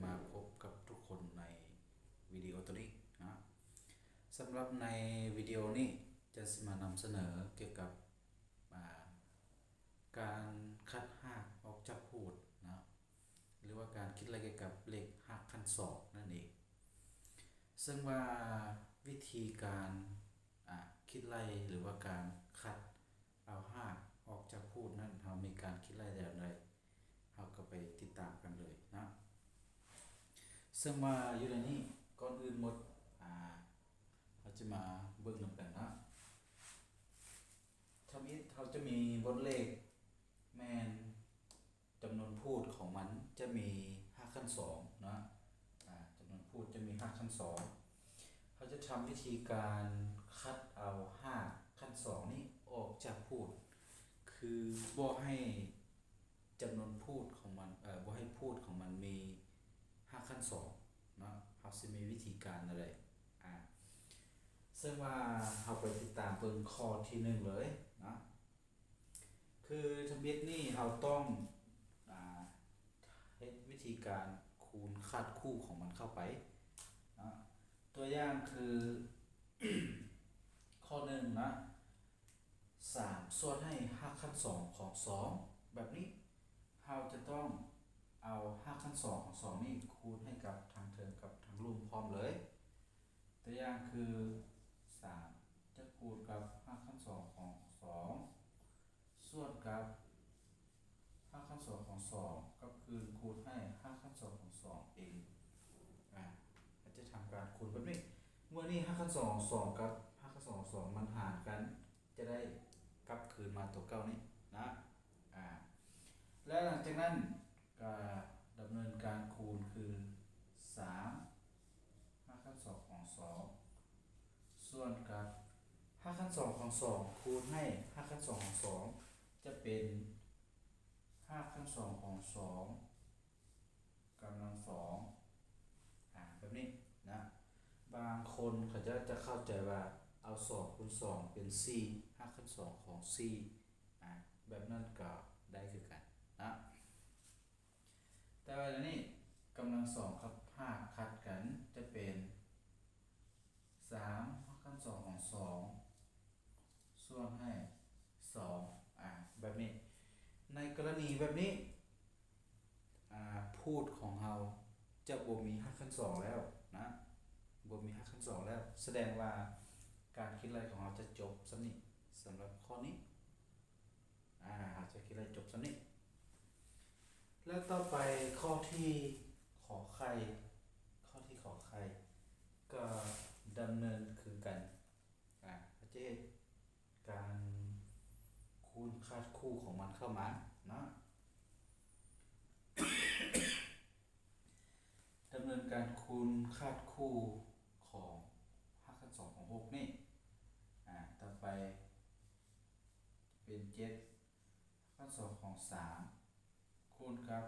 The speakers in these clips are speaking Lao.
ມາພົບກັບທຸກຄົນໃນວິດີໂອໂຕນີ້ເນາະ. ສຳລັບໃນວິດີໂອນີ້ຈະຊິມານຳສະເໜີກ່ຽວກັບ ອ່າ ການຄັດຮາກອອກຈາກພູດເນາະ ຫຼືວ່າການຄິດໄລ່ກ່ຽວກັບເລກຮາກຂັ້ນສອງນັ້ນເອງ. ເຊິ່ງວ່າວິທີການ ອ່າ ຄິດໄລ່ ຫຼືວ່າການຄັດເອົາຮາກອອກຈາກພູດນັ້ນ ເຮົາມີການຄິດໄລ່ແບບໃດ ເຮົາກໍໄປຕິດຕາມກັນເລີຍເນາະ. ເຊິ່ງວ່າຢູ່ໃນນີ້ ກ່ອນອື່ນໝົດ ອ່າ ເຮົາຈະມາເບິ່ງນຳກັນເນາະ. ທຳອິດເຮົາຈະມີບົດເລກແມ່ນ ຈຳນວນພູດຂອງມັນຈະມີຮາກຂັ້ນສອງເນາະ, ອາ ຈຳນວນພູດຈະມີຮາກຂັ້ນສອງ. ເຮົາຈະທຳວິທີການຄັດເອົາຮາກຂັ້ນສອງນີ້ອອກຈາກພູດ ຄືບໍ່ໃຫ້ຈຳນວນພູດຂອງມັນ ເອີ ບໍ່ໃຫ້ພູດຂອງມັນມີຮາກຂັ້ນສອງເນາະ. ເຮົາຊິມີວິທີການແນວໃດ ອາ ເຊິ່ງວ່າເຮົາໄປຕິດຕາມເບິ່ງຂໍ້ທີໜຶ່ງເລີຍເນາະ. ຄືທຳອິດນີ້ເຮົາຕ້ອງ ອາ ເຮັດວິທີການຄູນຄາດຄູ່ຂອງມັນເຂົ້າໄປເນາະ. ຕົວຢ່າງຄື ຂໍ້ໜຶ່ງນະ ສາມສ່ວນໃຫ້ຮາກຂັ້ນສອງຂອງສອງ ແບບນີ້ ເຮົາຈະຕ້ອງເອົາຮາກຂັ້ນສອງຂອງສອງນີ້ຄູນໃຫ້ກັບທາງເທິງກັບທາງລຸ່ມພ້ອມເລີຍ. ຕົວຢ່າງຄື ສາມຈະຄູນກັບຮາກຂັ້ນສອງຂອງສອງ ສ່ວນກັບຮາກຂັ້ນສອງຂອງສອງ ກັບຄືນຄູນໃຫ້ຮາກຂັ້ນສອງຂອງສອງເອງ. ອາ ເຮົາຈະທຳການຄູນແບບນີ້. ເມື່ອນີ້ຮາກຂັ້ນສອງຂອງສອງກັບຮາກຂັ້ນສອງຂອງສອງມັນຫານກັນ ຈະໄດ້ກັບຄືນມາຕົວເກົ່ານີ້ນະ. ອາ ແລະ ຫຼັງຈາກນັ້ນ ກະດຳເນີນການຄູນຄື ສາມຮາກຂັ້ນສອງຂອງສອງ ສ່ວນກັບຮາກຂັ້ນສອງຂອງສອງຄູນໃຫ້ຮາກຂັ້ນສອງຂອງສອງ ຈະເປັນຮາກຂັ້ນສອງຂອງສອງກຳລັງສອງ ອາ ແບບນີ້ນະ. ບາງຄົນເຂົາເຈົ້າຈະເຂົ້າໃຈວ່າເອົາສອງຄູນສອງເປັນສີ່ ຮາກຂັ້ນສອງຂອງສີ່ ອາ ແບບນັ້ນກໍໄດ້ຄືກັນນະ. ແຕ່ວ່າດຽວນີ້ກຳລັງສອງກັບຮາກຂັດກັນ ຈະເປັນສາມຮາກຂັ້ນສອງຂອງສອງ ສ່ວນໃຫ້ສອງ ອາ ແບບນີ້. ໃນກໍລະນີແບບນີ້ ອາ ພູດຂອງເຮົາຈະບໍ່ມີຮາກຂັ້ນສອງແລ້ວນະ, ບໍ່ມີຮາກຂັ້ນສອງແລ້ວ, ສະແດງວ່າການຄິດໄລ່ຂອງເຮົາຈະຈົບສ່ຳນີ້ ສຳລັບຂໍ້ນີ້. ອາ ເຮົາຈະຄິດໄລ່ຈົບສ່ຳນີ້ ແລ້ວຕໍ່ໄປຂໍ້ທີ່ ຂໍໄຂ່ ຂໍ້ທີ່ ຂໍໄຂ່ ກໍດຳເນີນຄືກັນ. ອາ ເຮົາຈະເຮັດການຄູນຄາດຄູ່ຂອງມັນເຂົ້າມາເນາະ. ດຳເນີນການຄູນຄາດຄູ່ຂອງຮາກຂັ້ນສອງຂອງຫົກນີ້. ອາ ຕໍ່ໄປເປັນເຈັດ ຮາກຂັ້ນສອງຂອງສາມ ຄູນກັບ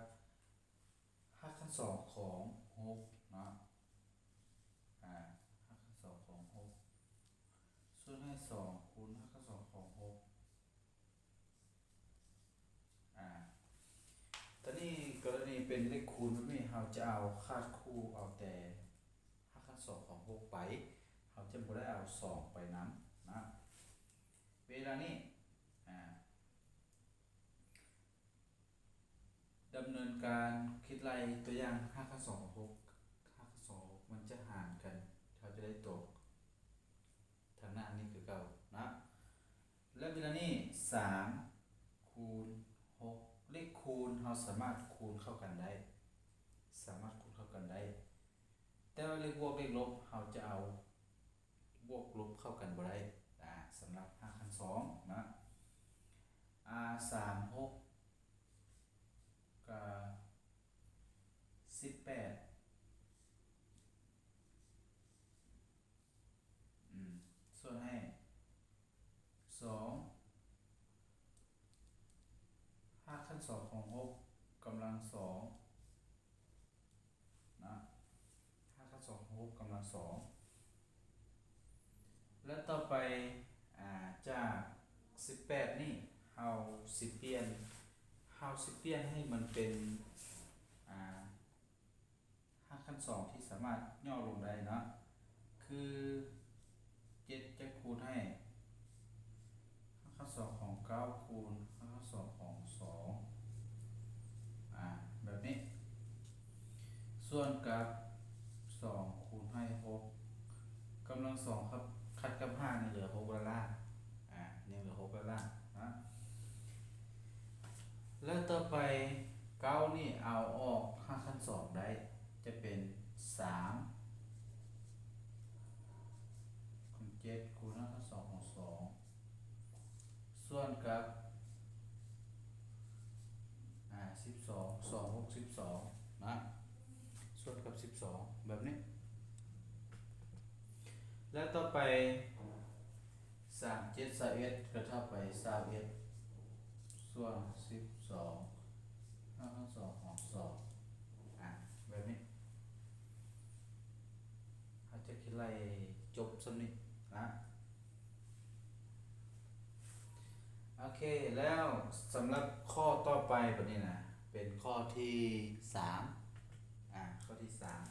ຮາກຂັ້ນສອງຂອງຫົກເນາະ. ອາ ຮາກຂັ້ນສອງຂອງຫົກ ສ່ວນໃຫ້ສອງ ຄູນຮາກຂັ້ນສອງຂອງຫົກ. ອາ ຕອນນີ້ກໍລະນີເປັນເລກຄູນແບບນີ້ ເຮົາຈະເອົາຄາດຄູ່ເອົາແຕ່ຮາກຂັ້ນສອງຂອງຫົກໄປ, ເຮົາຈະບໍ່ໄດ້ເອົາສອງໄປນຳນະ. ເວລານີ້ ອາ ດຳເນີນການຄິດໄລ່ຕົວຢ່າງຮາກຂັ້ນສອງຂອງຫົກ ຮາກຂັ້ນສອງຂອງຫົກມັນຈະຫານກັນ ເຮົາຈະໄດ້ຕົກທາງໜ້ານີ້ຄືເກົ່ານະ. ແລະ ເວລານີ້ສາມຄູນຫົກ ເລກຄູນເຮົາສາມາດຄູນເຂົ້າກັນໄດ້ ສາມາດຄູນເຂົ້າກັນໄດ້. ແຕ່ວ່າເລກບວກເລກລົບ ເຮົາຈະເອົາບວກລົບເຂົ້າກັນບໍ່ໄດ້ ອາ ສຳລັບຮາກຂັ້ນສອງນະ. ອາ ສາມ ຫົກ ກະ ສິບແປດ ອືມ ສ່ວນໃຫ້ສອງ ຮາກຂັ້ນສອງຂອງຫົກກຳລັງສອງນະ, ຮາກຂັ້ນສອງຂອງຫົກກຳລັງສອງ. ແລະ ຕໍ່ໄປ ອາ ຈາກສິບແປດນີ້ ເຮົາຊິປ່ຽນ ເຮົາຊິປ່ຽນໃຫ້ມັນເປັນ ອາ ນສອງທີ່ສາມາດຫຍໍ້ລົງໄດ້ເນາະ ຄືເຈັດຈະຄູນໃຫ້ຮາກຂັ້ນສອງຂອງເກົ້າຄູນຮາກຂັ້ນສອງຂອງສອງ ອາ ແບບນີ້ ສ່ວນກັບສອງຄູນໃຫ້ຫົກ ກຳລັງສອງຂັດກັບຫ້າຍັງເຫຼືອຫົກລ້ານ ອາ ຍັງເຫຼືອຫົກລ້ານນະ. ແລ້ວຕໍ່ໄປເກົ້ານີ້ເອົາອອກຮາກຂັ້ນສອງໄດ້ ຈະເປັນສາມຄູນເຈັດຄູນຮາກຂັ້ນສອງຂອງສອງ ສ່ວນກັບ ອາ ສິບສອງ ສອງຫົກສິບສອງນະ ສ່ວນກັບສິບສອງ ແບບນີ້. ແລ້ວຕໍ່ໄປ ສາມເຈັດຊາວເອັດ ກໍເທົ່າໄປຊາວເອັດ ສ່ວນສິບສອງ ຮາກຂັ້ນສອງຂອງສອງ ອາ ແບບນີ້. ເຮົາຈະຄິດໄລ່ຈົບສ່ຳນີ້ນະ. ໂອເຄ ແລ້ວສຳລັບຂໍ້ຕໍ່ໄປບັດນີ້ນະ ເປັນຂໍ້ທີສາມ ອາ ຂໍ້ທີສາມ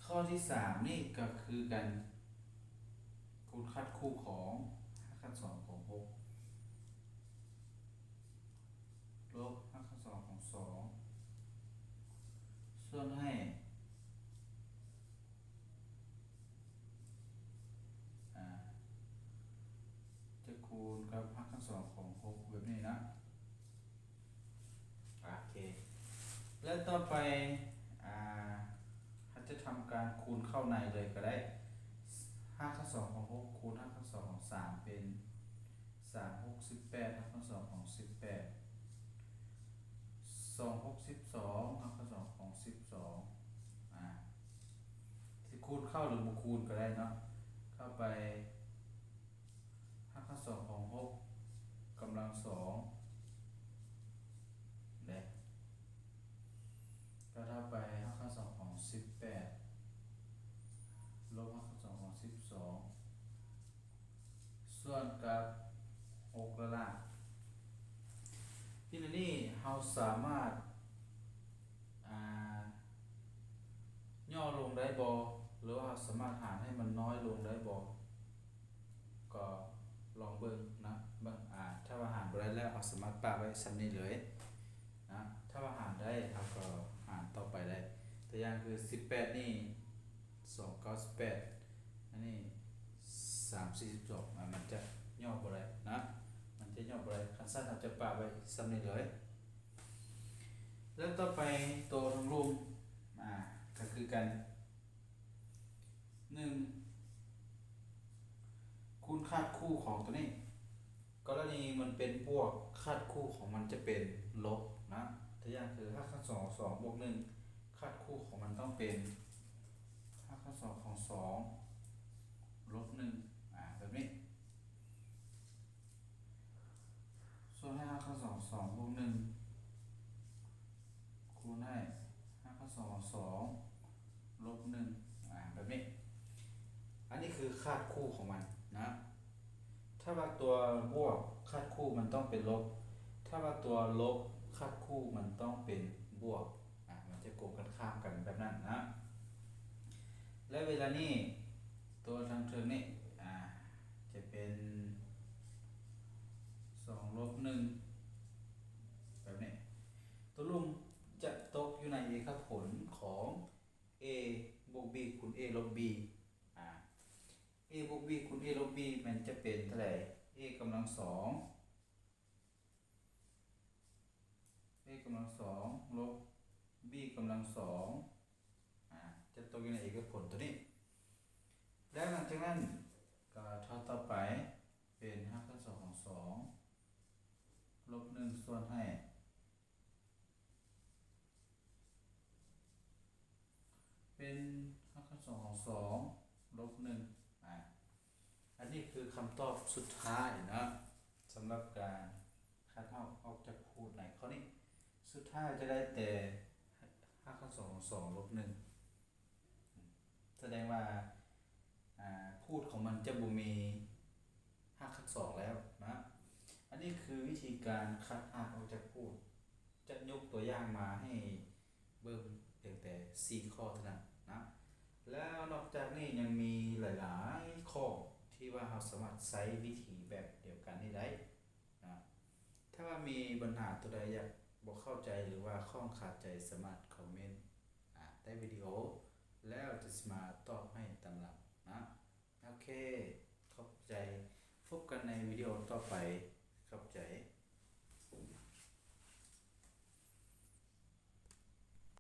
ຂໍ້ທີສາມນີ້ກໍຄືການຄູນຂັດຄູ່ຂອງຮາກຂັ້ນສອງຂອງຫົກ ລົບຮາກຂັ້ນສອງຂອງສອງ ສ່ວນໃຫ້ ອາ ຈະຄູນກັບຮາກຂັ້ນສອງຂອງຫົກແບບນີ້ນະ. ໂອເຄ ແລ້ວຕໍ່ໄປ ອາ ເຮົາຈະທຳການຄູນເຂົ້າໃນເລີຍກໍໄດ້ ຮາກຂັ້ນສອງຂອງຫົກຄູນຮາກຂັ້ນສອງຂອງສາມເປັນ ສາມຫົກສິບແປດ ຮາກຂັ້ນສອງຂອງສິບແປດ ສອງຫົກສິບສອງ ຮາກຂັ້ນສອງຂອງສິບສອງ ອາ ຊິຄູນເຂົ້າຫຼືບໍ່ຄູນກໍໄດ້ເນາະ ເຂົ້າໄປຮາກຂັ້ນສອງຂອງຫົກກຳລັງສອງເດ້ ກໍເທົ່າໄປຮາກຂັ້ນສອງຂອງສິບແປດ ລົບຮາກຂັ້ນສອງຂອງສິບສອງ ສ່ວນກັບຫົກລ້ານ. ທີນີ້ເຮົາສາມາດ ອາ ຫຍໍ້ລົງໄດ້ບໍ່ ຫຼືວ່າເຮົາສາມາດຫານໃຫ້ມັນນ້ອຍລົງໄດ້ບໍ່ ກໍລອງເບິ່ງນະ ເບິ່ງ ອາ ຖ້າວ່າຫານບໍ່ໄດ້ແລ້ວ ເຮົາສາມາດປະໄວ້ສ່ຳນີ້ເລີຍນະ ຖ້າວ່າຫານໄດ້ ເຮົາກໍຫານຕໍ່ໄປໄດ້ ຕົວຢ່າງຄືສິບແປດນີ້ ສອງເກົ້າສິບແປດ ອັນນີ້ສາມສີ່ສິບສອງ ອາ ມັນຈະຫຍໍ້ບໍ່ໄດ້ນະ ມັນຈະຫຍໍ້ບໍ່ໄດ້ ຄັນຊັ້ນເຮົາຈະປະໄວ້ສ່ຳນີ້ເລີຍ. ແລ້ວຕໍ່ໄປໂຕທາງລຸ່ມ ອາ ກໍຄືກັນ ໜຶ່ງ ຄູນຄາດຄູ່ຂອງໂຕນີ້ ກໍລະນີມັນເປັນບວກ ຄາດຄູ່ຂອງມັນຈະເປັນລົບນະ ຕົວຢ່າງຄືຮາກຂັ້ນສອງຂອງສອງບວກໜຶ່ງ ຄາດຄູ່ຂອງມັນຕ້ອງເປັນຮາກຂັ້ນສອງຂອງສອງລົບໜຶ່ງ ອາ ແບບນີ້. ສ່ວນໃຫ້ຮາກຂັ້ນສອງຂອງສອງບວກໜຶ່ງ ຄູນໃຫ້ຮາກຂັ້ນສອງຂອງສອງລົບໜຶ່ງ ອາ ແບບນີ້ ອັນນີ້ຄືຄາດຄູ່ຂອງມັນນະ ຖ້າວ່າຕົວບວກຄາດຄູ່ມັນຕ້ອງເປັນລົບ ຖ້າວ່າຕົວລົບຄາດຄູ່ມັນຕ້ອງເປັນບວກ ອາ ມັນຈະກົງກັນຂ້າມກັນແບບນັ້ນນະ ແລະ ເວລານີ້ຕົວທາງເທິງນີ້ ອາ ຈະເປັນສອງລົບໜຶ່ງ ແບບນີ້ ຕົວລຸ່ມຈະຕົກຢູ່ໃນເອກະຜົນຂອງ A ບວກ B ຄູນ A ລົບ B ອາ A ບວກ B ຄູນ A ລົບ B ມັນຈະເປັນເທົ່າໃດ A ກຳລັງສອງ A ກຳລັງສອງລົບ B ກຳລັງສອງ ອາ ຈະຕົກຢູ່ໃນເອກະຜົນຕົວນີ້ ແລ້ວຫຼັງຈາກນັ້ນກໍເທົ່າຕໍ່ໄປເປັນຮາກຂັ້ນສອງຂອງສອງລົບໜຶ່ງ ສ່ວນໃຫ້ ເປັນຮາກຂັ້ນສອງຂອງສອງລົບໜຶ່ງ ອາ ອັນນີ້ຄືຄຳຕອບສຸດທ້າຍເນາະ ສຳລັບການຄັດຮອກອອກຈາກພູດໃນຂໍ້ນີ້ ສຸດທ້າຍຈະໄດ້ແຕ່ຮາກຂັ້ນສອງຂອງສອງລົບໜຶ່ງ ສະແດງວ່າ ອາ ພູດຂອງມັນຈະບໍ່ມີຮາກຂັ້ນສອງແລ້ວນະ ອັນນີ້ຄືວິທີການຄັດຮາກອອກຈາກພູດ ຈະຍົກຕົວຢ່າງມາໃຫ້ເບິ່ງພຽງແຕ່ ສີ່ຂໍ້ເທົ່ານັ້ນນະ. ແລ້ວນອກຈາກນີ້ຍັງມີຫຼາຍໆຂໍ້ທີ່ວ່າເຮົາສາມາດໃຊ້ວິທີແບບດຽວກັນນີ້ໄດ້ນະ. ຖ້າວ່າມີບັນຫາຕົວໃດຢາກບໍ່ເຂົ້າໃຈ ຫຼືວ່າຂ້ອງຄາໃຈ ສາມາດຄອມເມັນໃຕ້ວິດີໂອ ແລ້ວຈະຊິມາຕອບໃຫ້ຕາມຫຼັງນະ. ໂອເຄ ຂອບໃຈ. ພົບກັນໃນວິດີໂອຕໍ່ໄປ. ຂອບໃຈ.